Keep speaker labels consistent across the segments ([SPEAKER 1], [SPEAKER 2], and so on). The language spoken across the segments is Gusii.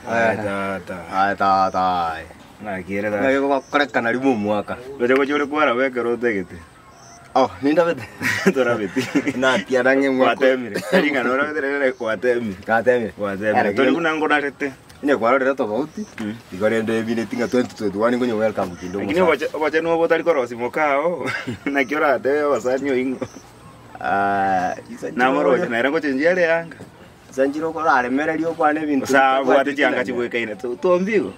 [SPEAKER 1] Aye tata.
[SPEAKER 2] Aye tata aye.
[SPEAKER 1] Naki ere tata.
[SPEAKER 2] Naki gokorekana rimo omwaka.
[SPEAKER 1] Gocha gocha ore kwaraba ekero otagete.
[SPEAKER 2] Oh, nindabete.
[SPEAKER 1] Torabeti.
[SPEAKER 2] Natiara ng'e mwaka.
[SPEAKER 1] Gwatemire. Tari ng'a norabete rere gwatemire.
[SPEAKER 2] Natemire.
[SPEAKER 1] Gwatemire. Tori buna ngonarete.
[SPEAKER 2] Onye kwarorire tofauti, igo rende ebineti ng'a 2021 nkonye welcome kinde
[SPEAKER 1] Lakini
[SPEAKER 2] omosacha.
[SPEAKER 1] oboche obochenu obo otari korosia mokao, naki oratebe abasani oing'o.
[SPEAKER 2] Ah,
[SPEAKER 1] Namoroche nere ngochenchia ere eanga.
[SPEAKER 2] Inche oraremererie okwane ebinto
[SPEAKER 1] Gose abwate
[SPEAKER 2] bitabwati
[SPEAKER 1] chianga
[SPEAKER 2] ebitina.
[SPEAKER 1] chibwekaine tombi igo.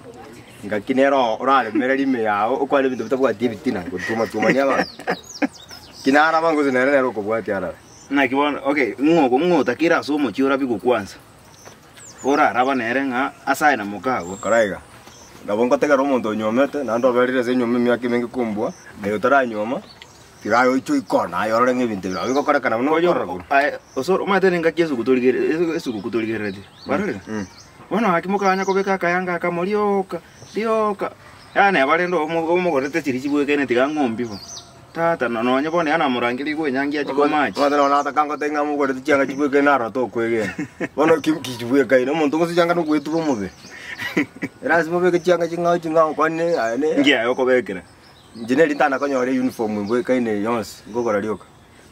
[SPEAKER 2] Ngaki nere oraremererie ime yao okwane ebinto bitabwati ebitina gotuoma-tuomania abanto. Ki naraba gose nere nere okobwatia arabe.
[SPEAKER 1] Naki bono okay ng'o ng'o otakire ase omochie orabie gokwansa? Oraraba nere ng'a ase aye na mokago.
[SPEAKER 2] Kora iga, nabo ngotegera omonto onyuomete, naende oberire ase enyuoma emiaka emenge kombua, aye otaranyuoma, Tiga aye oiche oikone, aye orore ng'a ebinto ebi nabo bigokorekana buna
[SPEAKER 1] Oyo
[SPEAKER 2] okorora korwa.
[SPEAKER 1] aye osoro omanyete nengaki esuku torigere esuguku torigereretie kwarorire? Bono gaki mokanya kobeka akayanga akamo rioka rioka yaani neba rende omo omogorete chiria chibwekaine tiga ng'ombi bo. Tata no nonye bono yaani namorangeria igwe enyangi achie komachi.
[SPEAKER 2] Omanyete nonya nataka ngotebi ng'a mogorete chianga chibwekaine naro tokwegena. Bono ki ki chibwekaine, omonto gose chianga nogoetuba omobere. Erasima obeke chianga ching'ao ching'ao kwane aye ne.
[SPEAKER 1] Nki aye okobekera?
[SPEAKER 2] Inche neri ntanakonyora euniform embwekaine yonsi, nkogora rioka.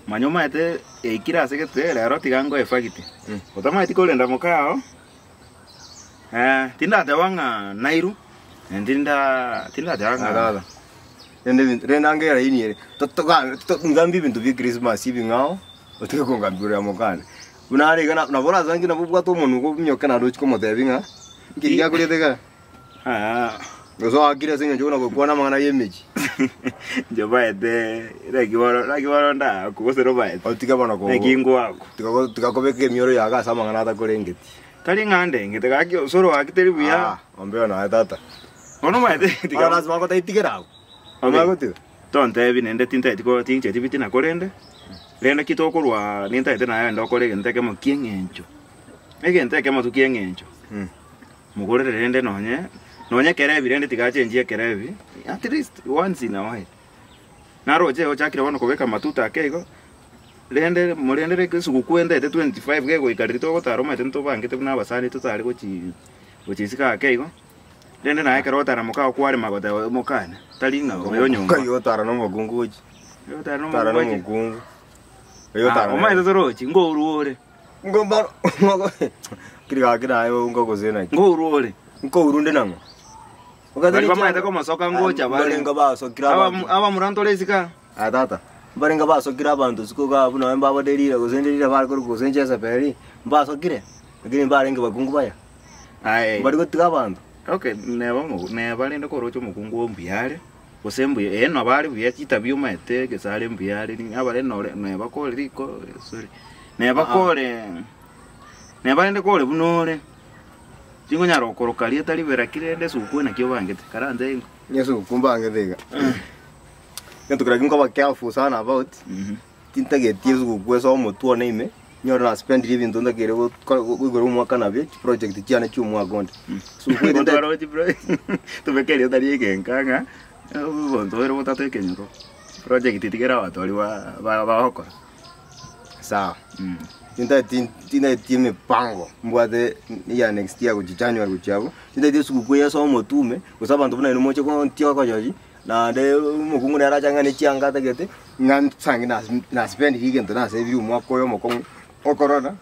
[SPEAKER 1] Manya omanyete yaikire ase gete rero tiga ngoe efagiti. Otamanyeti korenda mokao, eh, tindateba ng'a nairu, eh, tinda tindateba ng'a
[SPEAKER 2] Tata, rende ebinto rende ange eraini ere, totoga to ngambie ebinto bia christmas ebing'ao, otige kongambia igoro ya mokane. Buna are iga na nabo orasange nabo obwate omonwa ominyoke naende ochie komotebia ng'a, nki giakoriete igaa?
[SPEAKER 1] Ah.
[SPEAKER 2] Gose oakire ase engencho buna gokwana amang'ana y'emechie.
[SPEAKER 1] Inche mbaete, naki bono, naki bono ndakwe gose nobaete.
[SPEAKER 2] Otige bono ko-
[SPEAKER 1] Naki ngwakwa.
[SPEAKER 2] Tiga go- tiga kobeka emioro yago ase amang'ana atakorengeti.
[SPEAKER 1] Tari ng'a ndengete gaki osoro gaki teri buya.
[SPEAKER 2] Ah, ombeo naye tata.
[SPEAKER 1] Bono omanyete
[SPEAKER 2] Bono lasima ngotebi tigera abwo.
[SPEAKER 1] Okay.
[SPEAKER 2] Omagotiga.
[SPEAKER 1] Tontebi naende tintageti ko tincheti bitina korende, rende ki tokorwa nintagete naye rende okore egento ekemo ki'eng'encho. Egento ekemo tu ki'eng'encho. Mogorere rende nonye nonye ekerebi rende tiga achenchie ekerebi at least once in a while. Naroche ochakire bono kobeka amatuta ake igo, rende morendere esuguku endete 25 gegoika riria togotara omanyete ntobangete buna abasani totare gochi gochi isiko ake igo, rende naye ekero ogotara moka okwarema goteba mokane, tari ng'a oyo nyomba.
[SPEAKER 2] Nkai ogotara na omokungu gochi.
[SPEAKER 1] Ogotara na
[SPEAKER 2] Otara na
[SPEAKER 1] omokungu gochi.
[SPEAKER 2] omokungu. Oyo
[SPEAKER 1] Ah,
[SPEAKER 2] otara nere.
[SPEAKER 1] omanyete torochi, nkourwa ore.
[SPEAKER 2] Ngombaro kiri gaki naye ngogose naki.
[SPEAKER 1] Nkourwa ore.
[SPEAKER 2] Nkourwa nde nang'o?
[SPEAKER 1] Bari bamaete komosoka ngocha bare.
[SPEAKER 2] Mbarenga basokire abanto.
[SPEAKER 1] Abamura ntore isiko aa.
[SPEAKER 2] Aya tata, mbarenga basokire abanto isiko igaa buna mbabo Delila gose Delila bare korokwa gose Jezebeli, mbasokire, lakini mbarenge bakungu baya.
[SPEAKER 1] Aye.
[SPEAKER 2] Mbari gotiga abanto.
[SPEAKER 1] Okay, neba omo neba rende koroche omokungu oo mbuya are, gose mbuya ee nabo are buya chitabia omaete gese are mbuya are ni abare nore neba kore riko sorry, neba kore neba rende kore buna ore, tingonyara gokoroka rieta ribera ki rende esugukuu naki obangete, karantebie ng'a.
[SPEAKER 2] Onye esugukuu mbangete iga, egento keria nkoba careful sana about, Tintageti esugukuu ase omotwe one ime, nyore naspendire ebinto ntakeire gokora koigora omwaka nabio, chiproject chiane chia omwaka onde. Esugukuu eye
[SPEAKER 1] Gotwara
[SPEAKER 2] tintageti
[SPEAKER 1] gochi pro- tobeke erieta ria egenka ng'a obonto bore botato ekenyoro, project tigera abatori ba- ba- bagokora.
[SPEAKER 2] Sawa, tintageti tintageti emipango mbwate ya next year gochia January gochia abwo, tintageti esugukuu eye ase omotwe ime, gose abanto buna inwe moche gontia okochochi. Naende omokungu nere achang'ane chianga atagete, ng'a nsange naspendirie egento nasebire omwaka oyo omokong'u o korona,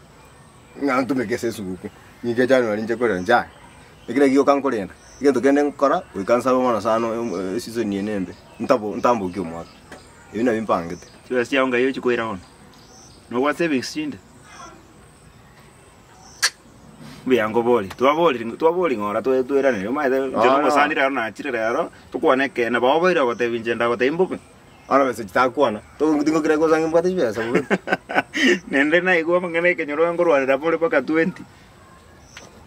[SPEAKER 2] ng'a ntumeke ase esuguku. Ng'ike January nche korera nchake, ekero gioka nkorenda, egento kende nkora, goika nsabe mono sana esisoni eye nembe, ntabo ntambokie omwaka. Ebi nabio mpangete.
[SPEAKER 1] Chibesa chiago ngai ochia koira bono? Nobwate savings chinde? Mbuya nkobori, twabori twabori ng'ora twe tweranere omanyete inche
[SPEAKER 2] No, no.
[SPEAKER 1] nomosani rero nachire rero, tokwane ekeene baoboire ogotebi inche ndagotebia mbobe.
[SPEAKER 2] Bono besa chitakwana, to tingokira gosa ng'a mbwate chibesa bobe.
[SPEAKER 1] Naende naigwa amang'ana ekenyoro nkorwanera more mpaka 20.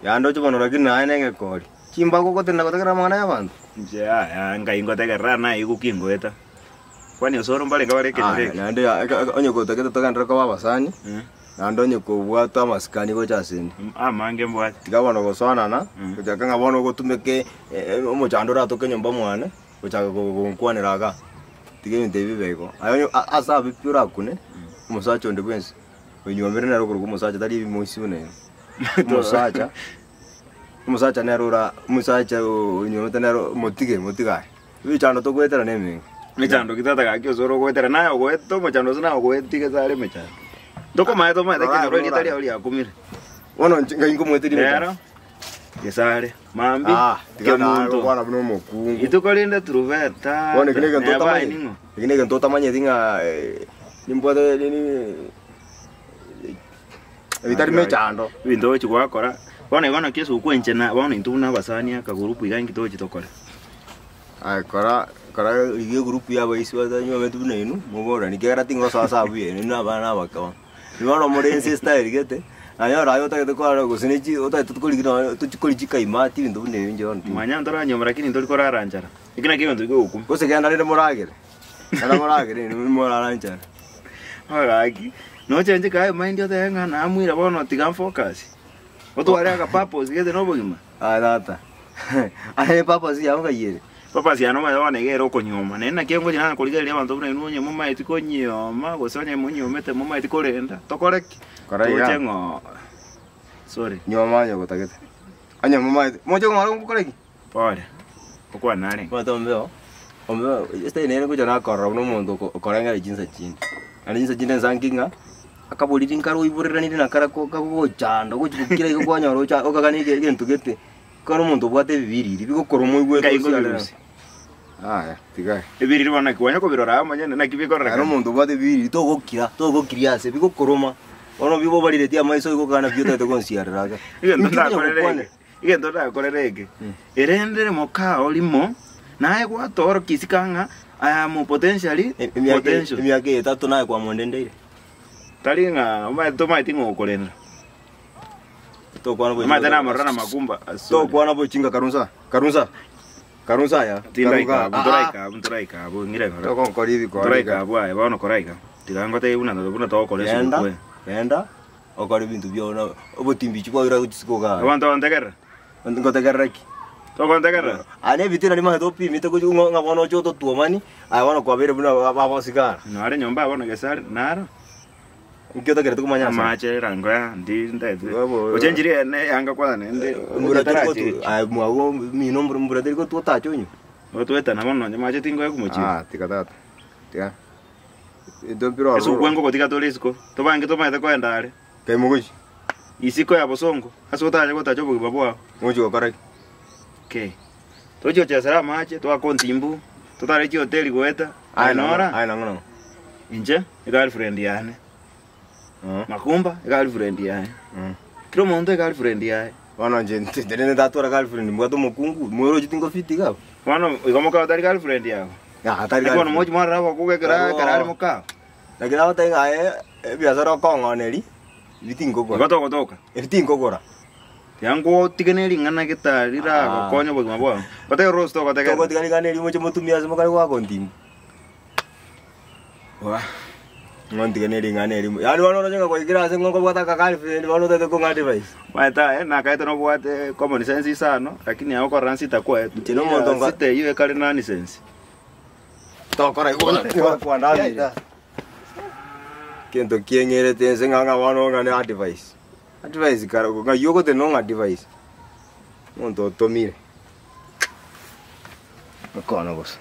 [SPEAKER 2] Yande oche bono lakini naye na egekori, chimbago ogotenena gotegerera amang'ana y'abanto.
[SPEAKER 1] Inche yaya ngai ngotegerera naigwa ki ngoeta. Kwani osoro mbarenge bare ekenyoro
[SPEAKER 2] Aya,
[SPEAKER 1] eke?
[SPEAKER 2] naende ya- eke- eke- onye gotagete togenderere koba abasani, naende onye kobwata amasikani gocha asende.
[SPEAKER 1] Amange mbwate.
[SPEAKER 2] Tiga bono gosoanana, gochaka ng'a bono ogotumeka omochando oratoke nyomba mwane, gochaka gonkwanera igaa. Tiga ebinto ebi bibe igo. Aye onye ase abe pi orakune, omosacha onde bwensi, onyuomire nere okorokwa omosacha tari ebimoisi buna ebi. Omosacha. Omosacha nere ora omosacha onyuomete nere motige motige aye. Emechando togoetera na emenge.
[SPEAKER 1] Emechando ki tata gaki ase ore ogoetera naye ogoeta omochando ase naye ogoetige ase are emechando. Ntokomaete omaete
[SPEAKER 2] Rora
[SPEAKER 1] ekenyoro erieta
[SPEAKER 2] rora.
[SPEAKER 1] riao riakumire.
[SPEAKER 2] Bono inche ngai nkomoeteria emechando.
[SPEAKER 1] Rero gesare mambi
[SPEAKER 2] Ah, tiga naye
[SPEAKER 1] kemunto
[SPEAKER 2] gokwana buna omokungu.
[SPEAKER 1] rituko rinde turubeta
[SPEAKER 2] Bono eki negento
[SPEAKER 1] neba
[SPEAKER 2] otamanyeti,
[SPEAKER 1] ning'o
[SPEAKER 2] eki negento otamanyeti ng'a nimbwate nini ebitari mechando.
[SPEAKER 1] Ebinto ogochi gwakora, bono igo naki esugukuu enche na bono intwe buna abasani akagurupu iga inki togochi tokore.
[SPEAKER 2] Aye kora kora rigia egurupu ya abaisi batanyuometi buna inwe, moborani ekiagera tingosoa ase abwo buya inwe na abana abake bono. Inwe bono more ense estyle gete, nanyora aye otagete korara gose ne chi otagete korigia nonye tochi koria chikaimati ebinto buna ebio inche bono tindi.
[SPEAKER 1] Manya ntoranyuoma lakini ntori korara nchara, eki nakio egento kegokumia.
[SPEAKER 2] Gose genda rende moragere, genda moragere inwe morara nchara.
[SPEAKER 1] Gaki, nochenche kaye mind otebe ng'a namwire bono tiga nfocus, otware aka purpose gete na obogima.
[SPEAKER 2] Aye tata, aye purpose yao ng'ai ere?
[SPEAKER 1] Purpose yane omanyete bono iga ere okonyuoma, naende naki ngochia nanye korigereria abanto buna inwe onye momaeti konyioma gose onye monyiomete momaeti korenda, tokore ki?
[SPEAKER 2] Kora iga.
[SPEAKER 1] Toche ng'o sorry.
[SPEAKER 2] Nyuoma onye gotagete. Onye momaete, moche kong'ora ngokora ki?
[SPEAKER 1] Pole, okwane arenge.
[SPEAKER 2] Omanyete ombeo, ombeo esitari nere ngocha nakorora buna omonto oko okorengera chinsa chinde. Naende chinsa chinde nsanki ng'a, akaboriri nkare oiboreranire na karako kagogochanda ogochi gokira igo kwanyora ocha okagania ege egento gete, ekero omonto obwate ebibiriri bigokoroma oigwete
[SPEAKER 1] Nkai
[SPEAKER 2] osiarere.
[SPEAKER 1] nkobirusia.
[SPEAKER 2] Yaya, tiga.
[SPEAKER 1] Ebiriri bono naki kwanya kobirora aye omonyene naki
[SPEAKER 2] Naende
[SPEAKER 1] bikororekana.
[SPEAKER 2] omonto obwate ebibiriri togokira, togokiria ase bigokoroma, bono bibe obarireti amaiso igo okogana pi otagete gonsiarera iga.
[SPEAKER 1] Egento
[SPEAKER 2] Inki okonya
[SPEAKER 1] ndakorere
[SPEAKER 2] gokwana?
[SPEAKER 1] eke, egento ndakorere eke, erende moka orimo, naye gwatoorokia isiko ng'a I am potentially
[SPEAKER 2] Emiaka
[SPEAKER 1] potential.
[SPEAKER 2] emiaka etato naye kwamondendeire.
[SPEAKER 1] Tari ng'a omanyete tomaeti ng'a okorenda.
[SPEAKER 2] Tokwana bochi.
[SPEAKER 1] Omanyete namorora na makumba asore.
[SPEAKER 2] Tokwana bochinga karunsa. Karunsa. Karunsa aya.
[SPEAKER 1] Tindaika abwo, ntoraika abwo, ntoraika abwo, ng'ire kora.
[SPEAKER 2] Togonkora ebikora.
[SPEAKER 1] Ntoraika abwo aye, bono kora iga. Tiga ngotebie buna buna togokora
[SPEAKER 2] Genda,
[SPEAKER 1] esugukuu eye.
[SPEAKER 2] genda, okore ebinto biao na obotimbichi bwaira gochia isiko igaa.
[SPEAKER 1] Abanto bantegerera.
[SPEAKER 2] Ngotegerera ki?
[SPEAKER 1] Togontegerera?
[SPEAKER 2] Aya na ebitina rimanyete opimete gochia ng'a ng'a bono oche ototwomani, aye bono kwabeire buna babosigara.
[SPEAKER 1] Nare nyomba bono gesare, naro.
[SPEAKER 2] Inki otakerete komanya ase?
[SPEAKER 1] Amache erango ya ndi ndete.
[SPEAKER 2] Babo-
[SPEAKER 1] Ochenjirie ene yanga kwanza nende.
[SPEAKER 2] Mbura teri gotu, aye mwago mino mbura mbura teri gotu otache onywe.
[SPEAKER 1] Otwetana bono nonye mache tingoe komochia.
[SPEAKER 2] Ah, tiga tata. Tiga. Into mpira ororo.
[SPEAKER 1] Esugukuu engogotiga tore isiko, tobange tomaete koenda are.
[SPEAKER 2] Kai mogochi.
[SPEAKER 1] Isiko ya bosongo, ase otache gotacha obogima bwao.
[SPEAKER 2] Mogochi gokora ki?
[SPEAKER 1] Okay. Tochie gochesera amache, toake ontimbu, totare chihoteli goeta, aye nora,
[SPEAKER 2] Aye nang'o nang'o.
[SPEAKER 1] inche, egirlfriend yane. Makumba, egirlfriend yaye. Kera omonto egirlfriend yaye.
[SPEAKER 2] Bono inche nte ntatwara girlfriend mbwate omokungu, mwerochi tingofiti iga abwo.
[SPEAKER 1] Bono igo mokao tari girlfriend yago.
[SPEAKER 2] Ah, tari
[SPEAKER 1] Naki bono
[SPEAKER 2] girlfriend.
[SPEAKER 1] mochi mwarora abakobwa ekero
[SPEAKER 2] Abwo.
[SPEAKER 1] ekero are mokao.
[SPEAKER 2] Lakini nagotebia ng'a aye ebiasara okong'oneria, ebi tinkogora.
[SPEAKER 1] Igo togotoka.
[SPEAKER 2] Ebi tinkogora.
[SPEAKER 1] Tiga ngotigane ring'ana getari riragokonya obogima bwao. Gotegerera orosi togotegerera.
[SPEAKER 2] Togotiga ring'ana erio moche motumie ase mokare goaka ontimbu.
[SPEAKER 1] Oa.
[SPEAKER 2] Ng'o ntigane ring'ana erimo. Yaani bono oroche ng'a gwaikire ase ng'a okobwata aka girlfriend bono otagete kong'a advice.
[SPEAKER 1] Omanyete aye nakaete nobwate common sense isano lakini aye okorora nsita kwaetwe.
[SPEAKER 2] Inche nomonto nka-
[SPEAKER 1] Sita eyio ekare nonsense.
[SPEAKER 2] Tokora igo kwandamire. Kento kieng'erete ense ng'a ng'a bono ng'a ne advice. Advice kare ng'ai ogotenena ong'a advice. Omonto otomire. Okono bosa.